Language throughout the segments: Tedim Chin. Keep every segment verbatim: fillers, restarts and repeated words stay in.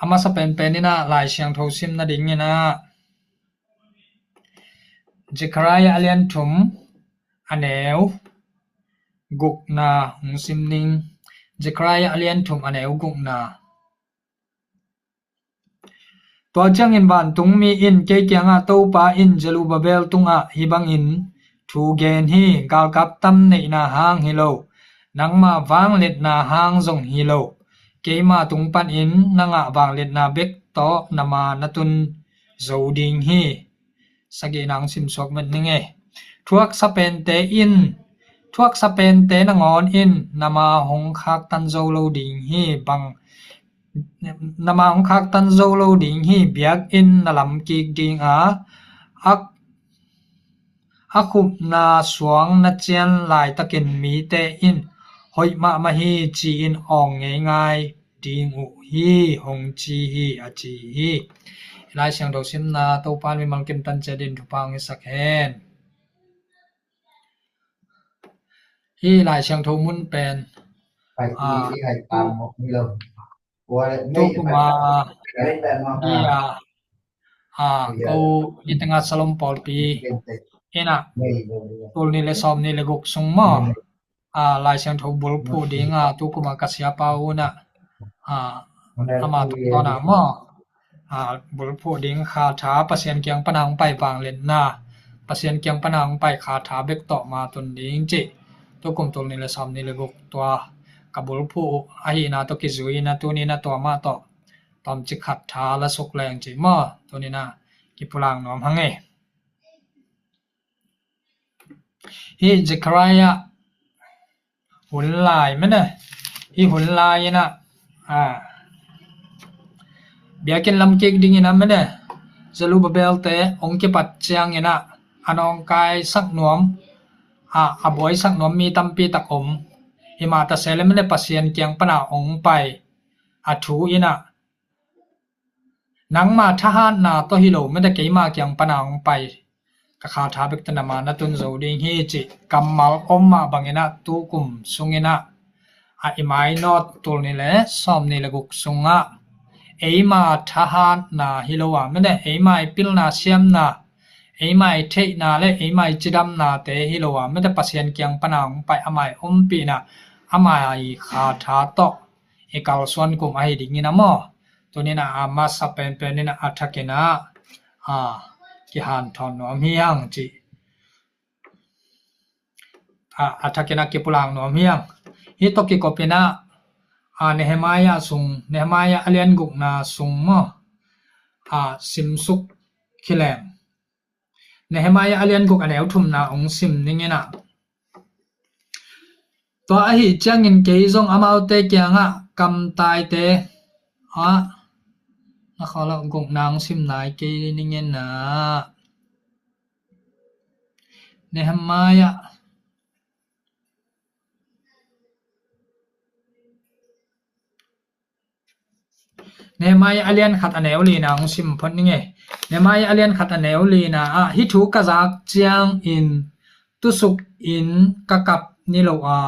Masa penpen in ah Lai Siangtho sim nading in ah Zechariah a lian thum a neu gukna hong sim ning. Zechariah a lian thum a neu gukna. Tua ciangin vantungmi in kei kiangah, Topa in Zerubbabel tungah hih bangin thu gen hi: Galkap tam neihna hang hi lo, nangma vangliatna hang zong hi lo, keima tung panin na ngah vangliatna bek tawh na ma na tun zo ding hi. Sagihna hong simsuak met ning ei. Thuaksa pente in, thuaksa pente nangawn in na ma hong khaktan zo lo ding hi. Bang, na ma hong khaktan zo lo ding hi. Biakinn na lam kik ding a, a, a khupna suang na cian laitakin mite in, hoih mahmah hi, ci-in awng ngeingai ding uh hi, hong ci hi, a ci hi. Lai Siangtho simna Topa in mimal kim tan ciat in thupha hong hisak hen. Hih Lai Siangtho mun pen, ah, tu kuma, iya, ah, ko i tengah Salom pawlpi in ah, tul nih le sawm nih le guk sung maw, ah, Lai Siangtho bulphuh ding a, tu kuma ka siapa un ah, ah, ama tungtawn ah maw, ah, bulphuh ding kha tha, Pasian kiang pana hong pai vangliatna, Pasian kiang pana hong pai kha tha bek tawh ma tun ding cih, tu kum tul nih le sawm nih le guk tua ka bulphuh uh ahihna tawh kizui in ah, tuni in ah tua mah tawh tawmcik khat tha la suk leng cih maw, tuni in ah kipulak nuam hang ei. Hih Zechariah hun lai mene, hih hun lai in ah, ah, biakinn lam kik ding in ah mene, Zerubbabel te hong kipat ciangin ah, a nawngkaisak nuam, ah, a buaisak nuam mi tampi tak om. Himah ta se le mene, Pasian kiang pana hong pai a thu in ah, nangma thahatna tawh hi lo mete, keima kiang pana hong pai, ka kha tha bek tawh na ma na tun zo ding hi, cih kammal om mah bangin ah, tu kum sungin ah, a i mainawt tul nih le sawm nih le guk sungah, eima thahatna hi lo a mete, eima i pilna siamna, eima i theihna le eima i cidamnate hi lo a mete, Pasian kiang pana hong pai, ama i ompihna, ama i kha tha tawh i kalsuan kum ahi ding in ah maw, tuni in ah a masa penpen in ah a thakin ah, ah, kihanthawn nuam hi hang cih, ah, a thakin ah kipulak nuam hi hang. Hih tawh kikop in ah, ah, Nehemiah sung, Nehemiah a lian gukna sung maw, ah, simsuk hi leng. Nehemiah a lian guk a neu thumna hong sim ning in ah. Tua ahih ciangin kei zong amaute kiangah, kamtaite, ah, na khawl ah gukna hong sim nai kei ning in ah. Nehemiah Nehemiah a lian khat a neu lina hong sim phot ning ei. Nehemiah a lian khat a neu lina ah, hih thu ka zak ciangin tusuk in ka kap ni lo a,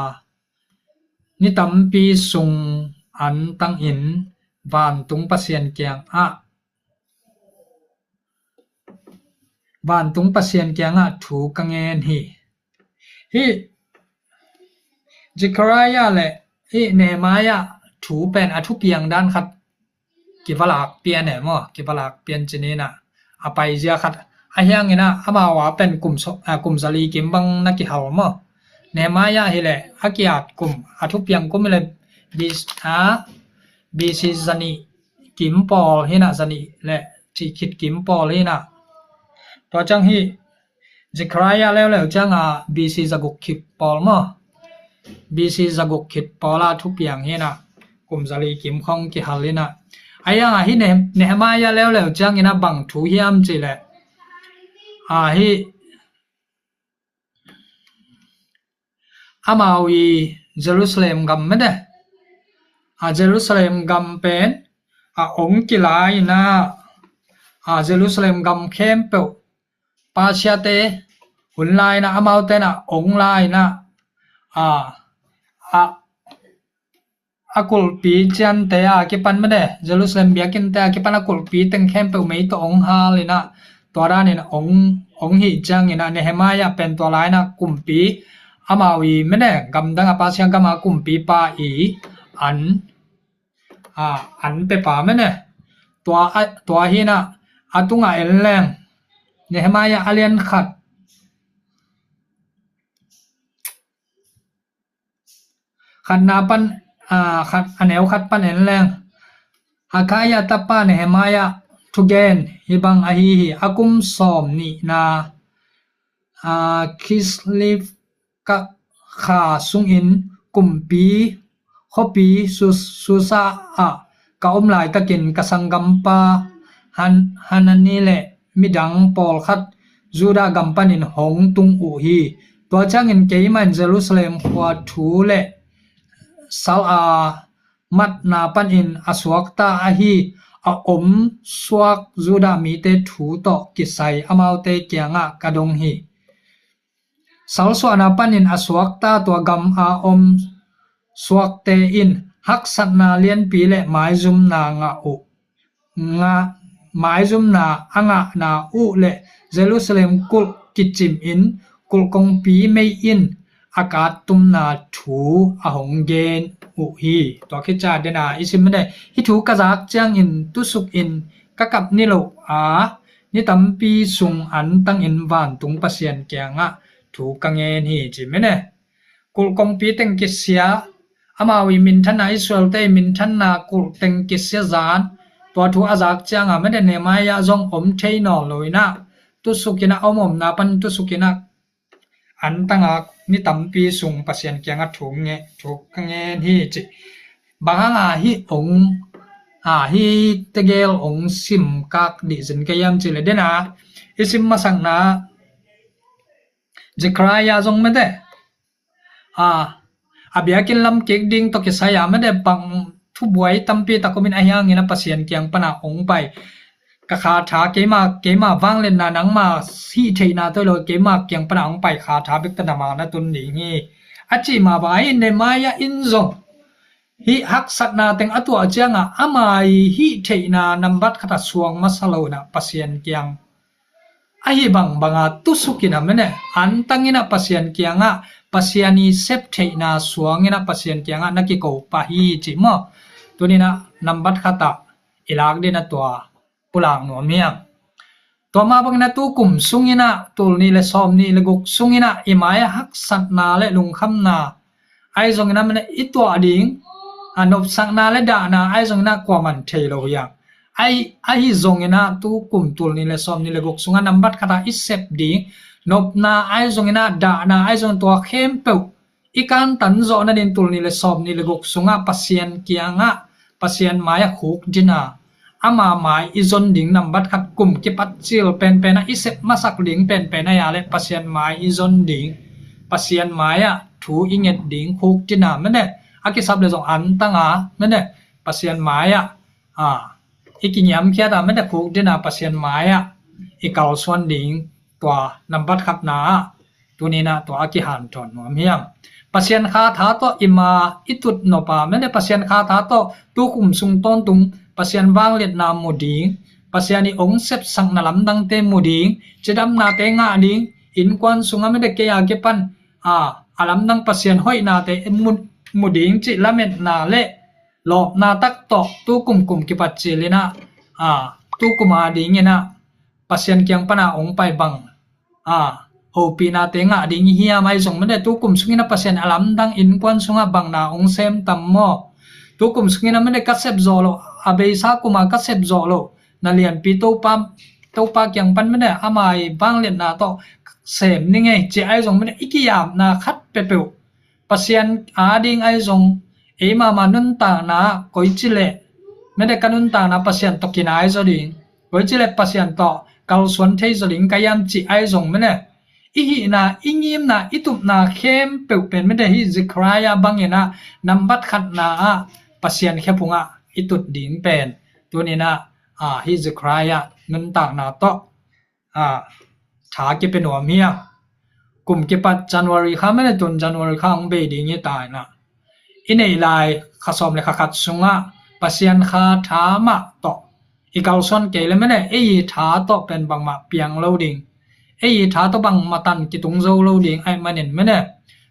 ni tampi sung antangin vantung Pasian kiangah, vantung Pasian kiangah thu ka ngen hi. Hih Zechariah le hih Nehemiah thu pen a thupiang dan khat kivalak pian e maw, kivalak pian ci ni in ah, a paizia khat ahi hangin ah, amau a pen kum so-, ah, kum zali kim bang na kihal maw. Nehemiah hi leh a kiat kum, a thupiang kum hi leh B C, ah, B C zanih kim pawl hi in ah, zanih le cih khit kim pawl hi in ah. Tua ciang hih Zechariah leuleu ciang a B C zaguk khit pawl maw, B C zaguk khit pawl a thupiang hi in ah, kum zali kim khawng kihal hi in ah. Ahi hang a hih Nehem-, Nehemiah leuleu ciangin ah bang thu hiam cih leh, a hih amau i Jerusalem gam mete, a Jerusalem gam pen a ong kila in ah, a Jerusalem gam khempeuh Persia te hun lai in ah, amaute in ah ong la in ah, a, a, a kulhpi ciante a kipan mene, Jerusalem biakinnte a kipan a kulhpi teng khempeuh mei tawh hong hal in ah, tua danin hong, hong hih ciangin ah Nehemiah pen tua lai-in ah kumpi, amau i mene, gamdang a Persia gam a kumpipa i an, a, an pepa mene. Tua, a, tua hi-in ah, a tungah en leng, Nehemiah a lian khat, khatna pan, a, khat, a neu khat pan en leng, Hakaliah tapa Nehemiah thugen hih bang ahi hi. A kum sawm nihna, a, Kislev ka kha sungin kumpi khuapi Sus-, Susa ah ka om laitakin ka sanggampa Han-, Hanani le midang pawlkhat Judah gam panin hong tung uh hi. Tua ciangin keimah in Jerusalem khua thu le sal a matna panin a suakta ahi a om suak Judah mite thu tawh kisai amaute kiangah ka dong hi. Salsuahna panin a suakta tua gam a om suakte in haksatna lianpi le maizumna ngah uh, ngah, maizumna a ngahna uh le Jerusalem kulh kicim in kulh kongpi mei in a kattumna thu a hong gen uh hi. Tua khit ciang dena i sim mene, hih thu ka zak ciangin tusuk in ka kap ni lo a, ni tampi sung antangin vantung Pasian kiangah thu ka ngen hi ci mene. Kulh kongpi teng kisia, amau i minthanna, Israelte i minthanna kulh teng kisia zan, tua thu a zak cianga mene Nehemiah zong om thei nawn lo in ah, tusuk in ah, om omna pan tusuk in ah, antanga ni tampi sung Pasian kiangah thu nge, thu ka ngen hi ci. Bang hanga hih ong, a, hih tegel ong sim kak dih zin ka hiam ci le dena, i sim masakna, Zechariah zong mete, a, a biakinn lam kik ding tawh kisai a mete bang thubuai tampi tak om in, ahi hangin a Pasian kiang pana ong pai. Ka kha tha, keima, keima vangliatna, nangma hih theihna tawh hi lo, keima kiang pana ong pai, kha tha bek tawh na ma na tun ding hi, a cih mah bang ahi. Nehemiah in zong hih haksatna teng a tuah cianga ama i hih theihna nambat khat a suang masa lo in ah Pasian kiang ahi bangbanga tusuk in ah mene, antang in ah Pasian kiangah, Pasian i sep theihna suang in ah Pasian kiangah na kiko pah hi ci maw. Tuni in ah nambat khat ah i lak ding a tua pulak nuam hiam? Tua mah bangin ah tu kum sungin ah, tul nih le sawm nih le guk sungin ah i mai-ah haksatna le lungkhamna ahi zongin ah mene i tuah ding, a, nopsakna le dahna ahi zongin ah kuaman thei lo hiam? Ahi, ahi zongin ah tu kum tul nih le sawm nih le guk sungah nambat khat ah i sep ding nopna ahi zongin ah, dahna ahi zongin, tua khempeuh i kantan zawh nading tul nih le sawm nih le guk sungah Pasian kiangah, Pasian mai-ah khukdin a, ama mai i zon ding nambat khat, kum kipat cil penpen ah i sep masak ding penpen ah ya le Pasian mai i zon ding, Pasian mai-ah thu i nget ding khukdin a mene, a kisap le zong antang a mene, Pasian mai-ah, a, i kiniamkhiat a mete khukdin a Pasian mai-ah i kalsuan ding, tua nambat khatna ah tuni in ah tua a kihanthawn nuam hiam? Pasian kha tha tawh i ma i tut nop a mete Pasian kha tha tawh tu kum sung tawntung Pasian vangliatna mu ding, Pasian i ong sepsakna lamdangte mu ding, cidamnate ngah ding, innkuan sungah mete kei a kipan, a, a lamdang Pasian hoihnate mu, mu ding cih lametna le lawpna tak tawh tu kum, kum kipat cil in ah, a, tu kum a dingin ah Pasian kiang pana ong pai bang, a, hopihnate ngah ding i hiam? Ahi zong mete tu kum sungin ah Pasian a lamdang innkuan sungah bangna ong sem tam maw? Tu kum sungin ah mete ka sep zawh loh, a beisa kum a ka sep zawh loh na lianpi Topa, Topa kiang pan mete ama i vangliatna tawh sem ni ngei ci ahi zong mete i kiyapna khat peuhpeuh Pasian a ding ahi zong, ei mahmah nuntakna ah koici le mete ka nuntakna Pasian tawh kinai zaw ding, koici le Pasian tawh kalsuan thei zaw ding ka hiam cih ahi zong mete i hihna, i ngimna, i tupna khempeuh pen mete hih Zechariah bangin ah nambat khatna ah Pasian khephung ah i tut ding pen tuni in ah, a, hih Zechariah nuntakna tawh, a, tha kipia nuam hiam? Kum kipat January kha mete tun January kha hong bei ding hi ta in ah, i neih lai kha sawm le kha khat sungah Pasian kha tha mah tawh i kalsuan kei le mene, ei i tha tawh pen bangmah piang lo ding, ei i tha tawh bangmah tan kitung zo lo ding ahih manin mene,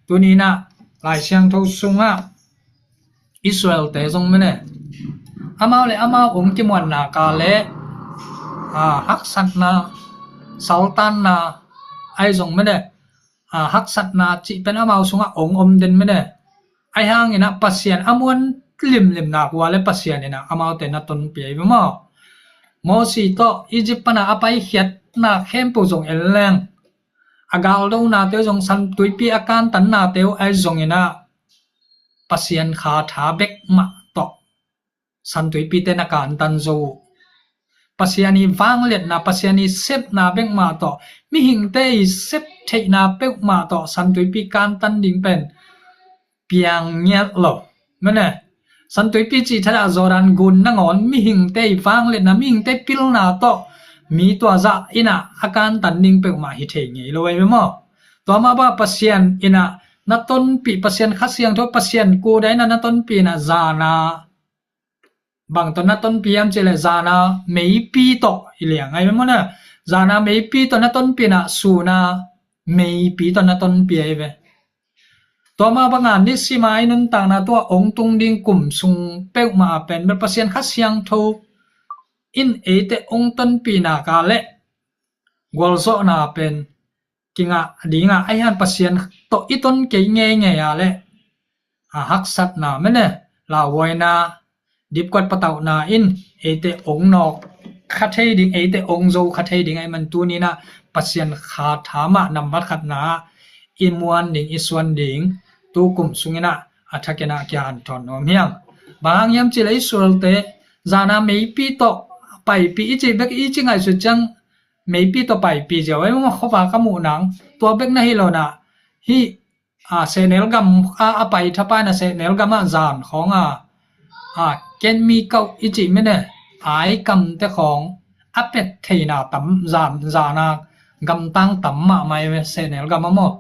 tuni inah Lai Siangtho sungah Israel-te zong mene, amau le amau ong kimuanna ka le, a, haksatna, saltanna ahi zong mene, a, haksatna cih pen amau sungah ong om den mene. Ahi hang inah Pasian a muan limlim nak uh a le Pasian inah amaute na tonpih ahi ve maw. Mosi tawh Egypt pana a paikhiatna khempeuh zong en leng, a galdonate uh zong, San Tuipi a kantannate uh ahi zong inah Pasian kha tha bek mah tawh San Tuipite na kantan zo uh. Pasian i vangliatna, Pasian i sepna bek mah tawh, mihingte i sep theihna peuhmah tawh San Tuipi kantan ding pen piang ngiat lo. Mene, San Tuipi cih thadah Jordan gun nangawn mihingte i vangliatna, mihingte pilna tawh mi tua zah inah a kantan ding peuhmah hi thei ngei lo ahi ve maw. Tua mah bang Pasian inah na tonpih, Pasian Kha Siangtho, Pasian kuda inah na tonpih inah zana bang tawh na tonpih hiam cih leh zana meipi tawh hi liang ahi ve maw na. Zana meipi tawh na tonpih inah suna meipi tawh na tonpih ahi ve. Tua mah banga nisima i nuntakna, tua ong tung ding kum sung peuhmah a pen bel Pasian Kha Siangtho in eite ong tonpihna ka le gualzawhna pen kingah dingah ahi hang Pasian tawh i ton kei ngeingei a le, a, haksatna mene, lauhuaina, dipkuat patauhna in eite ong nawk kha thei ding, eite ong zo kha thei ding ahih man tuni inah Pasian kha tha mah nambat khatna ah i muan ding, i suan ding, tu kum sung inah a thak inah kihanthawn nuam hiang. Bang hang hiam cih leh Israel-te zana meipi tawh paipih i cih bek, i cih ngaihsut ciang meipi tawh paipih ziau ahi maw. Khuavak a muh nang tua bek na hi lo inah, hih, a, sehnel gam a, a pai thapai inah sehnel gamah zan khawng a, a, ken mi kauh i cih mene, ai kamte khawng a pet theihna tam, zan, zana gamtang tam mahmah ahi ve sehnel gam ah maw.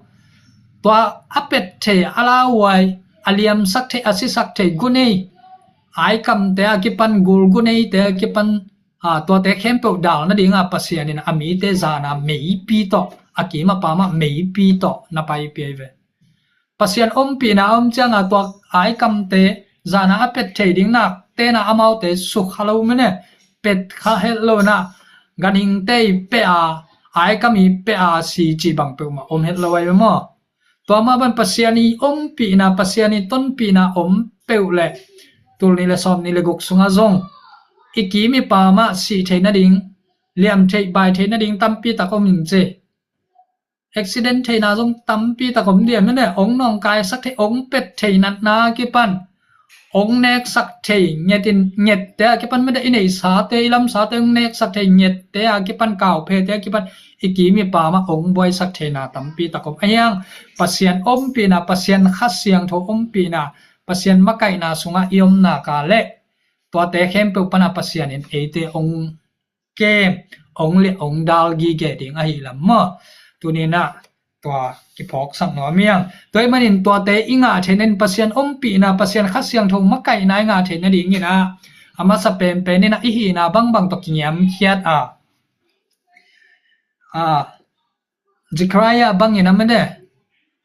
Tua a pet thei, a lauhuai, a liamsak thei, a sisak thei gunei, ai kamte a kipan, gul guneite a kipan, a, tuate khempeuh dal nadinga Pasian in a mite zana meipi tawh, a kim a pam ah meipi tawh na paipih ahi ve. Pasian ompihna a om cianga tua ai kamte zana a pet thei ding nak tena amaute sukha lo mene, pet kha het lo inah, ganhingte i peh a, ai kam i peh a si cih bang peuhmah om het lo ahi ve maw. Tua mah bang Pasian i ompihna, Pasian i tonpihna om peuh leh tul nih le sawm nih le guk sungah zong i kim i pam ah sih thei nading, liam thei, bai thei nading tampi tak om in ci. Accident theihna zong tampi tak om diam mene, ong nawngkaisak thei, ong pet thei natna a kipan, ong neksak thei, ngetin, ngette a kipan mede, i neihsate, i lamsate ong neksak thei, ngette a kipan, kauphete a kipan, i kim i pam ah ong buaisak theihna tampi tak om. Ahi hang Pasian ompihna, Pasian Kha Siangtho ompihna, Pasian makaihna sungah i om nak leh tuate khempeuh pana Pasian in eite ong kem, ong liah, ong dal gige ding ahi lam maw. Tuni inah tua kiphawksak nuam hiang. Tua ahih manin tuate i ngah theih nading, Pasian ompihna, Pasian Kha Siangtho makaihna i ngah theih nading inah, a masa penpen inah i hihna bangbang tawh kingiamkhiat a, a, Zechariah bangin a mede,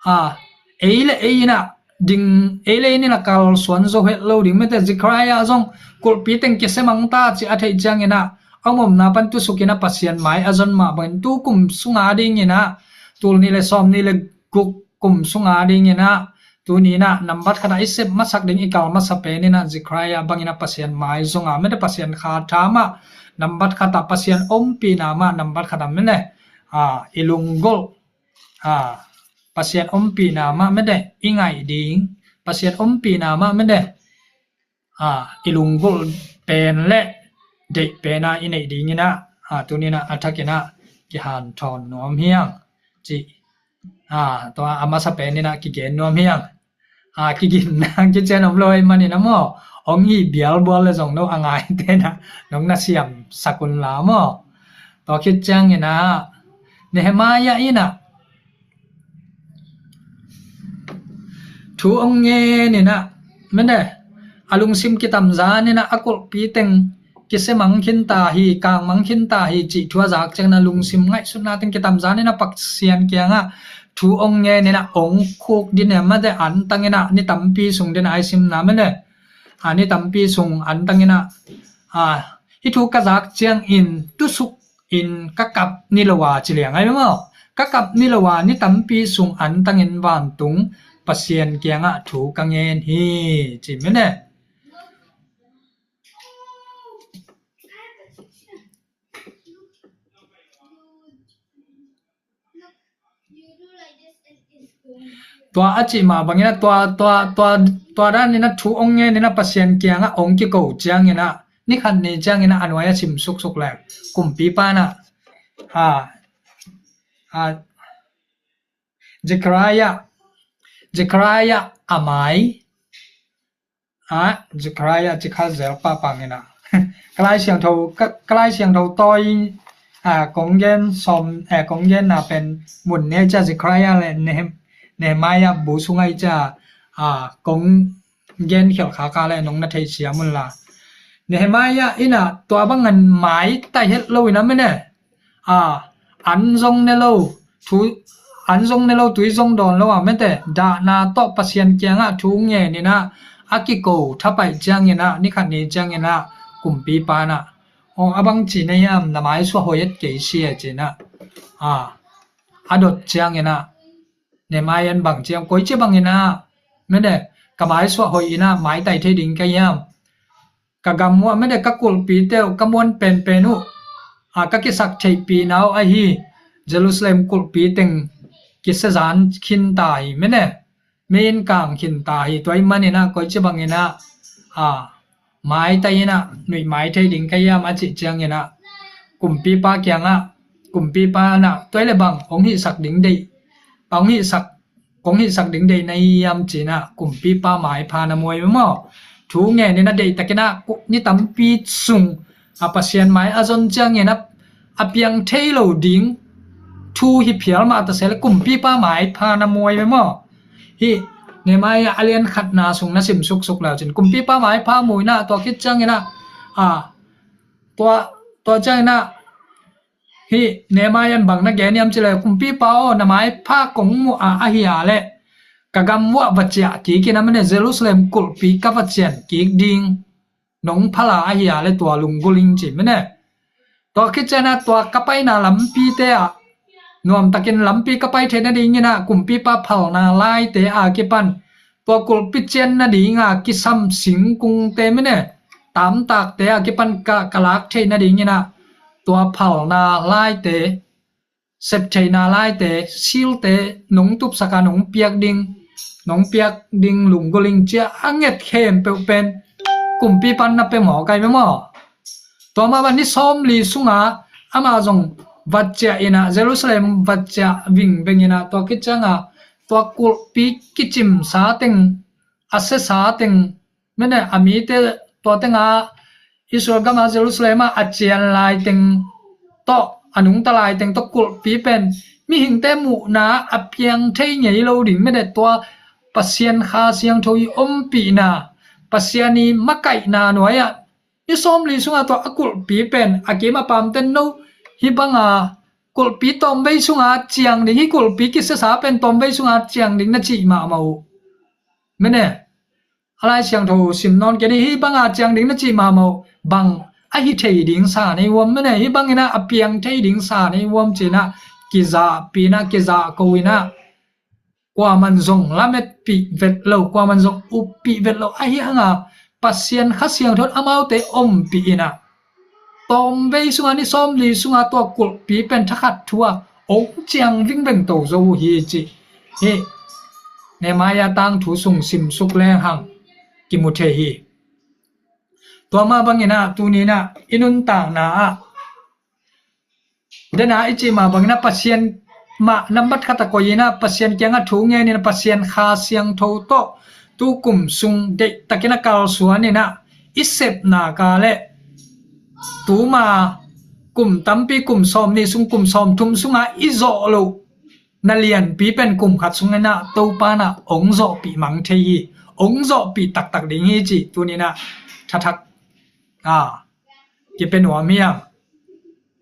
a, ei le ei inah ding, ei le ei inah kalsuan zo het lo ding mede. Zechariah zong kulhpi teng kisia mang ta cih a theih ciang inah a omna pan tusuk inah Pasian mai a zon mah bangin tu kum sunga ding inah, tul nih le sawm nih le guk kum sunga ding inah, tuni inah nambat khatah i sep masak ding, i kal masa pen inah Zechariah bang inah Pasian mai zonga mede, Pasian kha tha mah, nambat khatah Pasian ompihna mah nambat khatah mede, a, i lunggulh, a, Pasian ompihna mah mede i ngaih ding, Pasian ompihna mah mede, a, i lunggulh pen le deih pen a i neih ding inah, a, tuni inah a thak inah kihanthawn nuam hiang cih, a, tua a masa pen inah kigen nuam hiang. A, kiginna kician om lo ahih manin a maw, ong hi bialbual le zong no a ngaite inah nong na siamsak un la maw. Tua khit ciang inah Nehemiah inah thu ong ngen inah, Mene, a lungsim kitamzan in ah a kulhpi teng kisia mang khin ta hi, kang mang khin ta hi cih thu a zak ciangin ah lungsim ngaihsutna teng kitamzan in ah Pasian kiangah thu ong ngen in ah ong khuk ding e, mate, antang in ah ni tampi sung ding a i simna mene. A, ni tampi sung antang in ah, a, hih thu ka zak ciangin tusuk in ka kap ni lo a ci liang ai maw. Ka kap ni lo a ni tampi sung antang in vantung Pasian kiangah thu ka ngen hi ci mene. Tua a cih mah bangin ah tua, tua, tua, tua dan in ah thu ong ngen in ah Pasian kiangah ong kiko ciangin ah ni khat ni ciangin ah a nuai a sim suksuk leng kumpipa in ah, a, a, Zechariah, Zechariah a mai, a, Zechariah ci kha zel pahpah in ah. Ka Lai Siangtho, ka, ka Lai Siangtho tawi, a, kong gen sawm, eh, kong genna pen mun ne ca Zechariah le Nehem-, Nehemiah bu sung ai ca, a, kong gen khial kha ka le nong na thei siam un la. Nehemiah in ah tua bang an mai tai het lo in ah mene. A, an zong ne lo, thu, an zong ne lo, tui zong dawn lo a mete, dahna tawh Pasian kiangah thu ngen in ah a kiko thapaih ciangin ah ni khat ni ciangin ah kumpipa in ah, aw, a bang ci na hiam, na mai suah hoih et kei sia ci in ah, a, a dot ciangin ah Nehemiah in bang ci hiam, koici bangin ah mete, ka mai suah hoih in ah mai tai thei ding ka hiam? Ka gam uh ah mete ka kulhpite uh ka muan penpen uh, a, ka kisaktheihpihna uh ahi Jerusalem kulhpi teng kisia zan khin ta hi mene. Mei in kang khin ta hi, tua ahih manin ah koici bangin ah, a, mai tai in ah nuih mai thei ding ka hiam a cih ciangin ah kumpipa kiangah, kumpipa in ah tua hi le bang hong hihsak ding deih, bang hong hihsak, kong hihsak ding deih na hiam ci in ah kumpipa maipha na muai maw. Thu ngen in ah deihtakin ah ku-, ni tampi sung, a, Pasian mai a zon ciangin ah a piang thei lo ding thu hi phial mah ta se le kumpipa maipha na muai maw. Hih Nehemiah a lian khatna sung na sim suksuk le uh cin kumpipa maipha mu in ah tua khit ciangin ah, a, tua, tua ciangin ah hih Nehemiah in bang na gen hiam ci le, kumpipa aw, na maipha kong muh a ahi a le ka gam uh ah va ciah kik in ah mene, Jerusalem kulhpi ka va cian kik ding, nong phal a ahi a le tua lunggulh ing ci mene. Tua khit ciangin ah tua ka paina lampite ah nuamtakin lampi ka pai theih nadingin ah kumpipa phalna laite a kipan tua kulhpi cian nading a kisam singkungte mene, tamtakte a kipan ka, ka lak theih nadingin ah tua phalna laite, sep theihna laite, silte nong tupsak a nong piak ding, nong piak ding lunggulh ing ci a a nget khempeuh pen kumpipa in na pia maw, kai pia maw. Tua mah bang ni sawmli sungah amah zong va ciah in ah, Jerusalem va ciah vingveng in ah, tua khit ciangah tua kulhpi kicimsa teng, a siasa teng, mene, a mite tua tengah Israel gam a Jerusalem ah a cian lai teng tawh, a nungta lai teng tawh kulhpi pen mihingte muhna a piang thei ngei lo ding, mene, tua Pasian Kha Siangtho i ompihna, Pasian i makaihna nuai ah ni sawmli sungah tua a kulhpi pen a kim a pamte no, hih banga kulhpi tawmvei sungah ciang ding, hih kulhpi kisiasa pen tawmvei sungah ciang ding na cih mahmah uh. Mene, a Lai Siangtho sim nawn kei ni, hih banga ciang ding na cih mahmah uh. Bang a hi thei ding sa nei uam, mene, hih bangin ah a piang thei ding sa nei uam ci in ah kizahpih in ah, kizahko in ah, kuaman zong lametpih vet lo, kuaman zong uppih vet lo ahi hanga Pasian Kha Siangtho in amaute ompih in ah, tawmvei sungah ni sawmli sungah tua kulhpi pen thakhat thu a ong ciang vingveng to zo uh hi cih hih Nehemiah tangthu sung simsuk leng hang kimu thei hi. Tua mah bangin ah tuni in ah i nuntakna ah, dena i cih mah bangin ah Pasian mah nambat khat a koih in ah Pasian kiangah thu ngen in ah Pasian Kha Siangtho tawh tu kum sung deihtakin a kalsuan in ah i sepna ka le tuma kum tampi, kum sawmnih sung, kum sawmthum sungah i zawh loh na lianpi pen kum khat sungin ah Topa in ah ong zawhpih mang thei hi, ong zawhpih taktak ding hi cih tuninah thathak a kipia nuam hiam?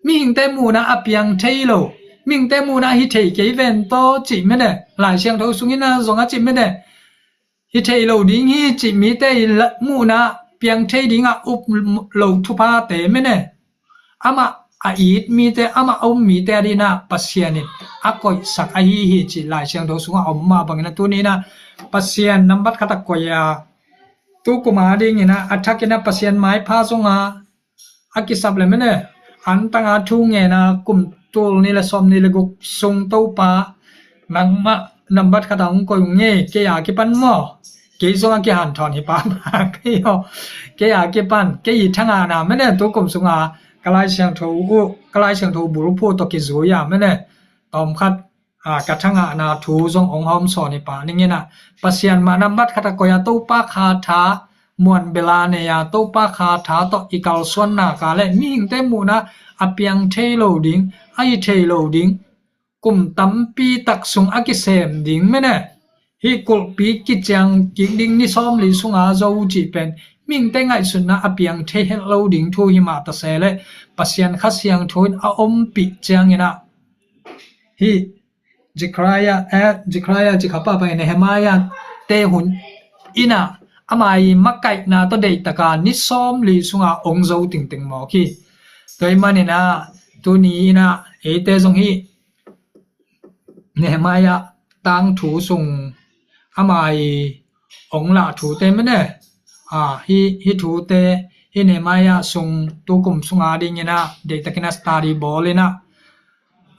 Mihingte muhna a piang thei lo, mihingte muhna hi thei kei ven taw cih mene, Lai Siangtho sungin a zong a cih mene, hi thei lo ding hi cih mite i muhna piang thei dingah up lo thuphate mene, amah a it mite, amah a um mite a dinah Pasian in a koihsak ahi hi cih Lai Siangtho sungah a om mah bangin a tuninah Pasian nambat khat a koih a, tu kuma dinginah a thakinah Pasian maipha zonga a kisap le mene, antanga thu ngena kum tul ni le sawm ni le guk sung Topa nangmah nambat khat a hong koih ung e, kei a kipan maw? Kei zong a kihanthawn hi pahpah kei aw. Kei a kipan, kei i thangahna mene, tu kum sunga ka Lai Siangtho uh, ka Lai Siangtho bulphuh tawh kizui a mene, tawmkhat a ka thangahna thu zong ong hawmsawn hi pah ninginah Pasian mah nambat khat a koih a, Topa kha tha muan bela nei a, Topa kha tha tawh i kalsuan nak a le mihingte muhna a piang thei lo ding, a hi thei lo ding, kum tampi tak sung a kisem ding mene, hih kulhpi kiciang kik ding ni sawmli sunga zo cih pen mihingte ngaihsutna a piang thei het lo ding thu hi mah ta se le Pasian Kha Siangtho in a ompih cianginah hih Zechariah, eh, Zechariah, Zechariah pahpah Nehemiah te hun inah ama i makaihna tawh deihtaka ni sawmli sunga ong zo tingting mawk hi. Tua i maninah tuni inah eite zong hih Nehemiah tangthu sung ama i ong lah thute mene, a, hi, hi thute, hi Nehemiah sung tu kum sunga dinginah deihtakinah study bawl inah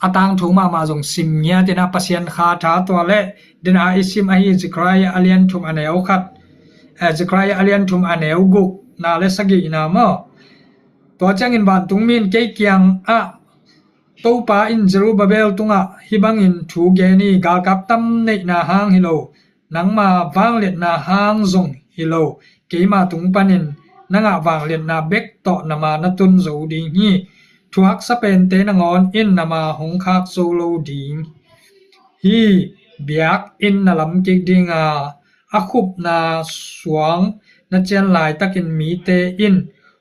a tangthu mahmah zong sim ngiat inah Pasian kha tha tua le dena i sim ahi Zechariah a lian thum a neu khat, eh, Zechariah a lian thum a neu guk na le sagihna maw? Tua ciangin vantungmi in kei kiangah Topa in Zerubbabel tungah hih bangin thu gen hi, galkap tam neihna hang hi lo, nangma vangliatna hang zong hi lo, keima tung panin na ngah vangliatna bek tawh na ma na tun zo ding hi. Thuaksa pente nangawn in na ma hong khak zo lo ding hi. Biakinn na lam kik dinga a khupna suang na cian laitakin mite in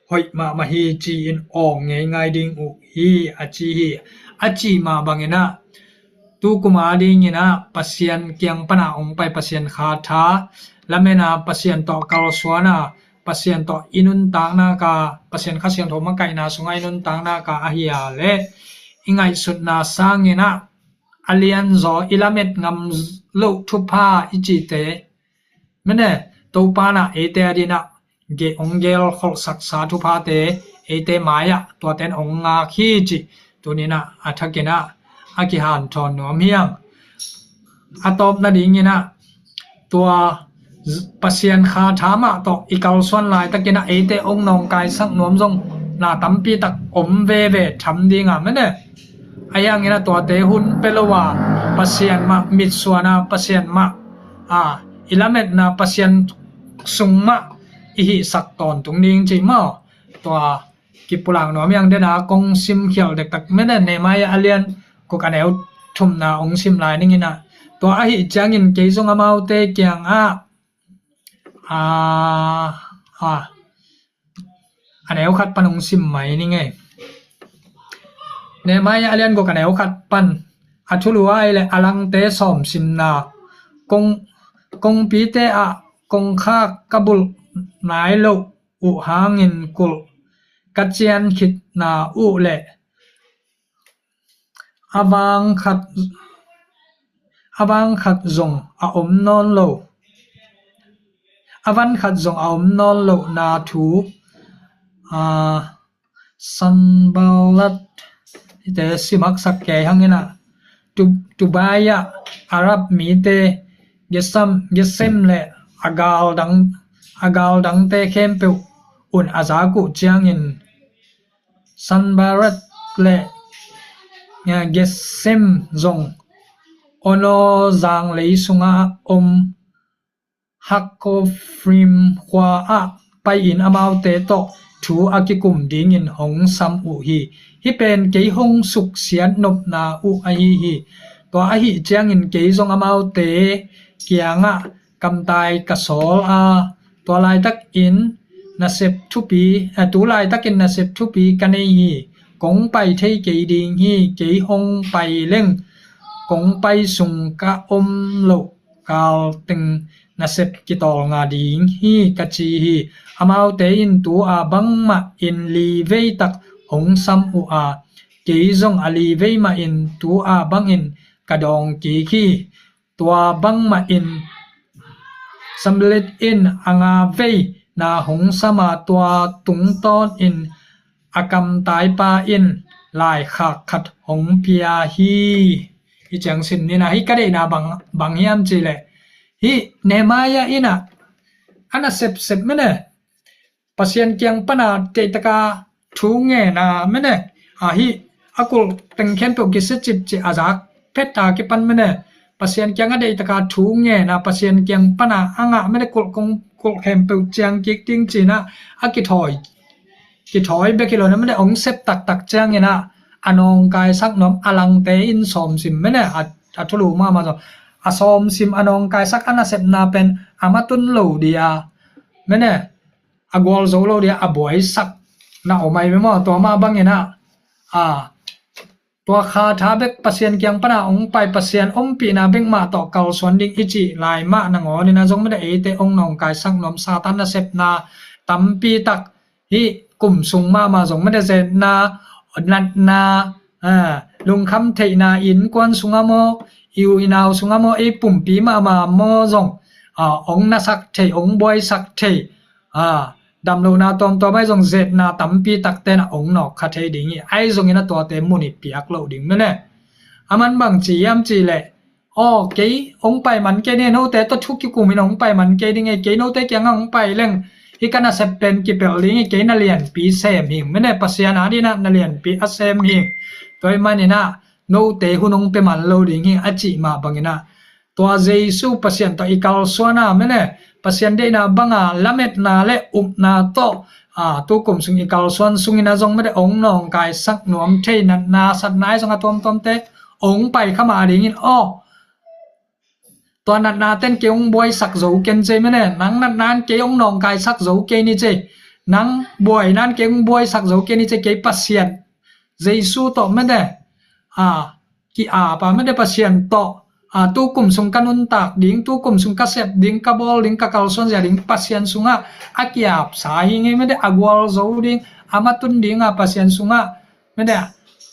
hoih mahmah hi ci-in awng ngeingai ding uh hi, a ci hi. A cih mah banginah tu kuma dinginah Pasian kiang pana ong pai Pasian kha tha lamena Pasian tawh kalsuana Pasian tawh i nuntaknaka Pasian Kha Siangtho makaihna sunga i nuntaknaka ahi a le i ngaihsutna sanginah a lianzaw i lamet ngam loh thupha i cihte mene, Topa nah eite a dinah ge ong gel kholhsaksa thuphate eite mai-ah tuate in ong ngak hi cih tuninah a thakinah a kihanthawn nuam hiang. A tawp nadinginah tua Pasian kha tha mah tawh i kalsuan laitakinah eite ong nawngkaisak nuam zong na tampi tak om veve tham dinga mene. A hianginah tuate hun pia lo a Pasian mah mitsuana Pasian mah a i lametna Pasian sung mah i hihsak tawntung ding cih maw? Tua kipulak nuam hiang dena kong sim khial dektak mene Nehemiah a lian guk a neu thumna ong sim lai ninginah tua ahi ciangin kei zong amaute kiangah a, a, a neu khat pan ong sim mai ning e. Nehemiah a lian guk a neu khat pan a thulu ai le a langte sawm simna kong, kongpite ah kongkhak ka bulh nai loh uh hangin kulh ka cian khitna uh le a vang khat, a vang khat zong a om nawn lo, a van khat zong a om nawn lohna thu, a, Sanballat te simaksak kei hanginah tu, Tobiah Arab mite Gesam, Gesem le a galdang, a galdangte khempeuh un a zak uh ciangin Sanballat le, eh, Gesem zong Ono zanglei sungah om Hakofrim khua ah pai-in amaute tawh thu a kikum dingin hong sam uh hi. Hih pen kei hong suksiat nopna uh ahi hi. Tua ahi ciangin kei zong amaute kiangah kamtai ka sawl a, tua laitakin nasep thupi, a, tu laitakin nasep thupi ka nei hi. Kong pai thei kei ding hi, kei hong pai leng kong pai sung ka om loh kal teng nasep kitawlnga ding hi ka ci hi. Amaute in tu-a bangmah in li vei tak hong sam uh a, kei zong a li vei mah in tu-a bangin ka dawng kik hi. Tua bangmah in samlit in a nga vei na hong sam a, tua tungtawn in a kamtaipa in laikhak khat hong pia hi. Hih ciang sim ni na, hih ka deihna bang, bang hiam cih leh, hih Nehemiah in ah a nasepsep mene, Pasian kiang pana deih taka thu ngen a mene, a, hih a kulh teng khempeuh kisia cipcip a zak phet a kipan mene, Pasian kiang a deih taka thu ngen a, Pasian kiang pana a ngah mene, kulh kong, kulh khempeuh ciang kik ding ci-in ah a kithawi, kithawi bek hi lo na mene, hong sep taktak ciangin ah a nawngkaisak nuam a langte in sawmsim mene, a, a thulu mahmah zaw. A sawmsim a nawngkaisak a nasepna pen a matun lo dia mene, a gualzo lo dia a buaisak na om ahi ve maw. Tua mah bangin ah, a, tua kha tha bek Pasian kiang pana hong pai, Pasian ompihna bek mah tawh kalsuan ding i cih lai mah nangawn in ah zong mede, eite hong nawngkaisak nuam Satan nasepna tampi tak hih kum sung mahmah zong mede, zetna, natna, a, lungkham theihna, innkuan sungah maw, i u i nau sungah maw, ei pumpi mahmah maw zong, a, hong nasak thei, hong buaisak thei, a, damlohna tuamtuam ahi zong zetna tampi takte na hong nawk kha thei ding hi. Ahi zongin ah tuate mun i piak loh ding mene. A man bang ci hiam cih leh, aw, kei hong pai man kei ni, note tawh thu kikum in hong pai man kei ding hi, kei note kiangah hong pai leng hih ka nasep pen kipelh ding hi, kei na lianpi sem hing mene, Pasian adingin ah na lianpi a sem hing. Tua ahih manin ah note hun hong pia man lo ding hi a cih mah bangin ah, tua Jesu Pasian tawh i kalsuan a mene, Pasian deihna banga lametna le upna tawh, a, tu kum sung i kalsuan sungin ah zong mede, hong nawngkaisak nuam thei, natna satna ahi zong a tuamtuamte hong pai kha mah dingin, aw, tua natna ten kei hong buaisak zo ken cei mene, nang natna in kei hong nawngkaisak zo kei ni cei, nang buaina in kei hong buaisak zo kei ni cei, kei Pasian Jesu tawh mede, a, ki-ap a mede, Pasian tawh, a, tu kum sung ka nuntak ding, tu kum sung ka sep ding, ka bawl ding, ka kalsuan zia ding Pasian sungah a ki-apsa hi ngei mede, a gualzo ding, a matun ding a Pasian sungah mede,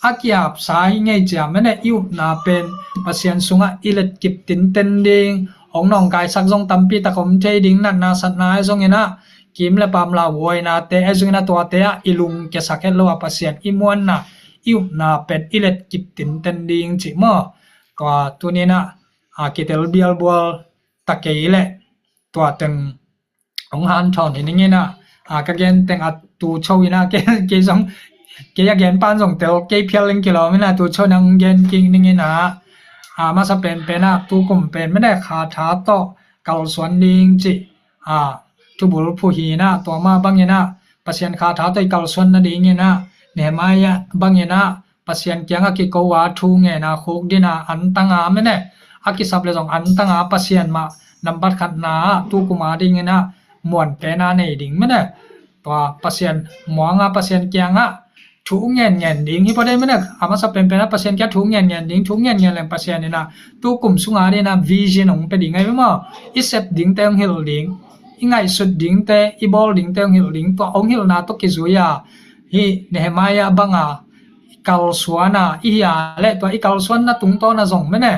a ki-apsa hi ngei cia mene, i upna pen Pasian sungah i letkip tinten ding, hong nawngkaisak zong tampi tak om thei ding, natna satna ahi zongin ah, kim le pam lauhuainate ahi zongin ah tuate ah i lungkiasak het lo a Pasian i muanna, i upna pen i letkip tinten ding cih maw. Tua tuni-in ah, a, kitel bialbual ta kei leh tua teng hong hanthawn hi ning in ah, a, ka gen teng a tu cho in ah, kei, kei zong, kei a gen pan zong tel kei phial in kilawm in ah, tu cho in ah hong gen kik ning in ah, a, masa penpen ah tu kum pen mene kha tha tawh kalsuan ding cih, a, thubul phu hi in ah, tua mah bangin ah Pasian kha tha tawh i kalsuan nadingin ah Nehemiah bangin ah Pasian kiangah kiko a thu ngen a khukdin a antang a mene, a kisap le zong antang a Pasian mah nambat khatna ah tu kum a dingin ah muan pen a nei ding mene. Tua Pasian muang a Pasian kiangah thu ngen ngen ding hi pawh dei mene, a masa penpen ah Pasian kiangah thu ngen ngen ding, thu ngen ngen leng Pasian in ah tu kum sung a dingin ah vision hong pia ding ahi ve maw. I sep dingte hong hilh ding, i ngaihsut dingte, i bawl dingte hong hilh ding, tua hong hilhna tawh kizui a hih Nehemiah banga i kalsuan a, i hi a leh tua i kalsuanna tungtawn a zong mene,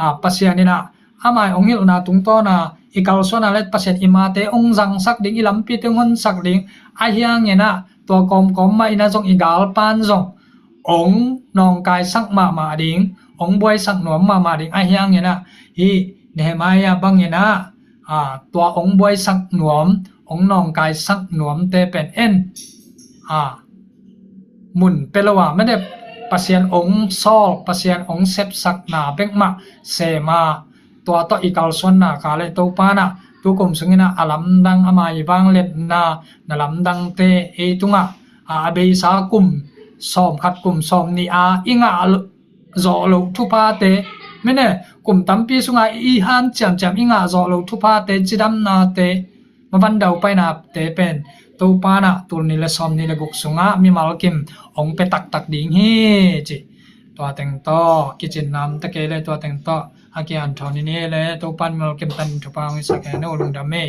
a, Pasian in ah amah i hong hilhna tungtawn a i kalsuan a leh Pasian i mate hong zangsak ding, i lampite hong honsak ding, ahi hangin ah tua kawmkawm mah in ah zong i galpan zong hong nawngkaisak mahmah ding, hong buaisak nuam mahmah ding, ahi hangin ah hih Nehemiah bangin ah, a, tua hong buaisak nuam, hong nawngkaisak nuamte pen en, a, mun pia lo a mede, Pasian hong sawl, Pasian hong sepsakna bek mah sem a, tua tawh i kalsuanna kha leh Topa in ah tu kum sungin ah a lamdang, ama i vangliatna na lamdangte ei tungah, a, a beisa kum sawmkhat, kum sawmnih a i ngah lo, zawh loh thuphate Mene, kum tampi sungah i hanciamciam, i ngah zawh lo thuphate, cidamnate, maban daupainate pen Topa in ah tul nih le sawmnih le guk sungah mimal kim hong pia taktak ding hi ci. Tua teng tawh kicin nam ta kei le, tua teng tawh a kihanthawn in hi le, Topa in mimal kim tan thupha hong hisak hen aw, lungdam hi.